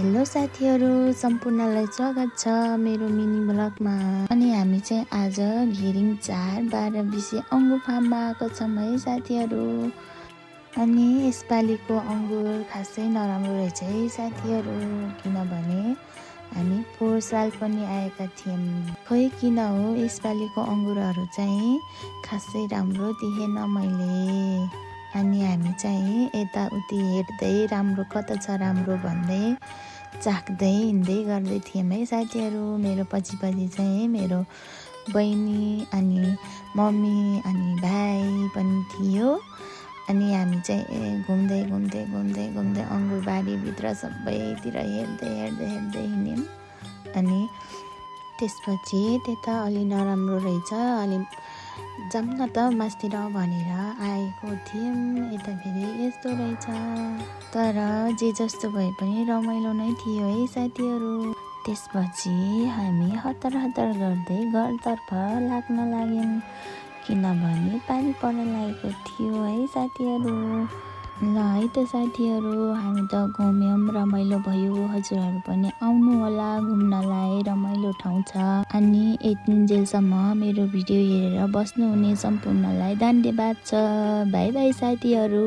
Hello साथीहरू, सम्पूर्णलाई स्वागत छ मेरो मिनी ब्लगमा। अनि हामी चाहिँ आज घिरिङ 4 12 बिसे अङ्गुर फार्ममा आएको छौँ है साथीहरू। अनि यसपालिको अङ्गुर खासै नराम्रो रहेछ है साथीहरू, किनभने हामी पोहोर साल पनि आएका थियौँ। खोइ किन हो यसपालिको अङ्गुरहरू चाहिँ खासै राम्रो देखेन मैले। अनि हामी चाहिँ यताउति हेर्दै राम्रो कता छ राम्रो भन्दै चाख्दै हिँड्दै गर्दै थियौँ है साथीहरू। मेरो पछि चाहिँ मेरो बहिनी अनि मम्मी अनि भाइ पनि थियो। अनि हामी चाहिँ घुम्दै अङ्गुर बारीभित्र सबैतिर हेर्दै हिँड्यौँ। अनि त्यसपछि त्यता अलि नराम्रो रहेछ, अलि जाऊँ न त मास्तिर भनेर आएको थियौँ। यता फेरि यस्तो रहेछ, तर जे जस्तो भए पनि रमाइलो नै थियो है साथीहरू। त्यसपछि हामी हतार गर्दै घरतर्फ लाग्न लाग्यौँ, किनभने पानी पर्न लागेको थियो है साथीहरू। ल है त साथीहरू, हामी त घुम्यौँ, रमाइलो भयो। हजुरहरू पनि आउनु होला घुम्नलाई, रमाइलो ठाउँ छ। अनि यतिन्जेलसम्म मेरो भिडियो हेरेर बस्नुहुने सम्पूर्णलाई धन्यवाद छ। बाई बाई साथीहरू।